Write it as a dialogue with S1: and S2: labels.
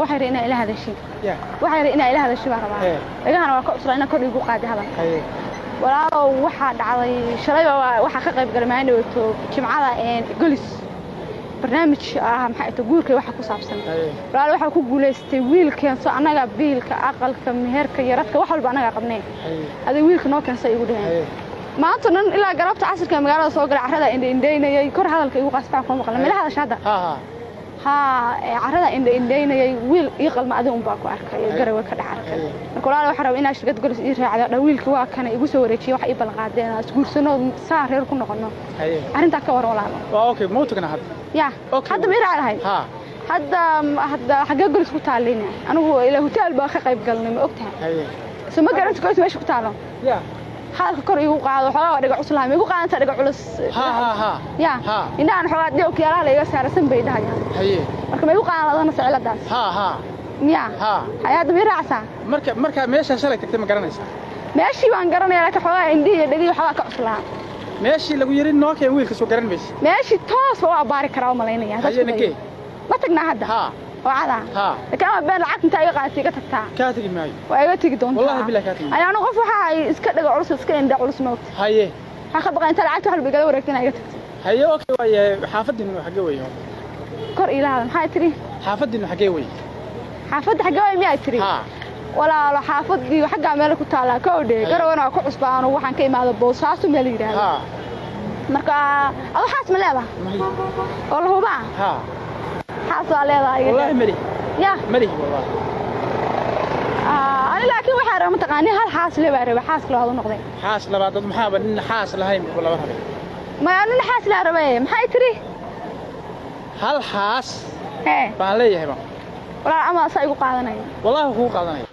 S1: Waxay rabaa inaa ila hadashin.
S2: Ya.
S1: Waxay rabaa inaa ila hadashin baan rabaa. Dhagahana waa ka cuslaa inaa kor iigu qaadi hadal.
S2: Haye.
S1: Walaalow, waxaa dhacday shalay baa waxaa ka qayb galay maalin dhawaato Jimcada Golis barnaamij ah, maxay tahay, guurka waxa ku saabsan. Walaal, waxaa ku guulaystay wiil keenso, annaga biilka, aqalka, meherka iyo radka, wax walba annaga qabnay. Aday wiilka noo keensa igu dhaheen. Maanta dhan ilaa galabta casirka magaalada soo galay, carrada indha indhaynayay. Kor hadalka igu qaasfaan kuma maqla meela hadasha hadda.
S2: Ha ha.
S1: Haa, carrada indha indhaynayay. Wiil ii qalma adiga unbaa ku arkay, Garowe ka dhex arkay. Marka walaal, waxaan rabaa inaa shirkad Golis ii raacdo dha. Wiilka waa kana igu soo wareejiyay, wax ii ballanqaadeen aan isguursano, saa reer ku noqono. Arrintaa ka war, walaalo.
S2: Waa okay, ma u tagnaa hadda?
S1: Ya.
S2: Okay.
S1: Hadda ma ii raaci lahayd?
S2: Ha.
S1: Hadda hadda xaggee Golis ku taallayna? Anigu ilaa hotel baa ka qayb galnay, ma ogtahay? Soo ma garanta Golis meesha ku taalo?
S2: Ya.
S1: Hadalka kor iigu qaado, xoogaa waa dhiga cuslahay. Ma igu qaadantaa dhiga culus?
S2: Ha ha ha.
S1: Ya.
S2: Ha.
S1: Indhahan xoogaa dee okiyaalaha la iga saarasan bay dhahayaan. Marka ma igu qaadan ladana siciladaas?
S2: Ha ha.
S1: Ya.
S2: Ha.
S1: Hay, hadda ma ii raacsaa?
S2: Marka meesha shalay tagtay ma garanaysaa?
S1: Meeshii baan garanaya, laakiin xoogaa indhihi iyo dhegihii xoogaa ka cuslaa.
S2: Meeshii lagu yiri noo keen wiilka, soo garan maysa?
S1: Meeshii toos ba u abbaari karaa u malaynaya.
S2: Haye, nakee.
S1: Ma tagnaa hadda?
S2: Ha.
S1: Oo cadaa?
S2: Ha.
S1: Laakiin ama been lacag intaa iga qaadatay iga tagtaa.
S2: Kaa tegi maayo.
S1: Waa iga tegi doontaa.
S2: Wallahi billahi kaa tegi.
S1: Ani anu qof waxa ay iska dhiga culus, iska indha culus, moogta. Waxaan ka baqay inta lacagta wax walba igala wareegta inaa iga tagto.
S2: Haye, okay, waaye xaafadiinu xaggee wey?
S1: Kor ilaahada, maxaa tiri?
S2: Xaafadiinu xaggee wey?
S1: Xaafadda xaggee waay miyaa tiri?
S2: Ha.
S1: Walaalo, xaafadii xaggaa meel ku taallaa ka odhe. Garawana waa ku cusbaano, waxaan ka imaado Boosaaso meel yidhaahdo. Marka adu xaas ma leedahay?
S2: May.
S1: Oo la hubaa?
S2: Ha.
S1: Xaas waa leedahay?
S2: Wallahi malihi.
S1: Ya.
S2: Malihi wallahi.
S1: Ani laakiin waxaa raba, mataqaani, hal xaas le baa raba, xaas labaad u noqday.
S2: Xaas labaad dad maxaaba nin xaas lahayn buu laba rabay.
S1: Maya, nin xaas laa rabaye, maxay tiri?
S2: Hal xaas
S1: hee
S2: baan leeyahay baan.
S1: Walaal, ama asaa igu qaadanaya.
S2: Wallahi kugu qaadanaya.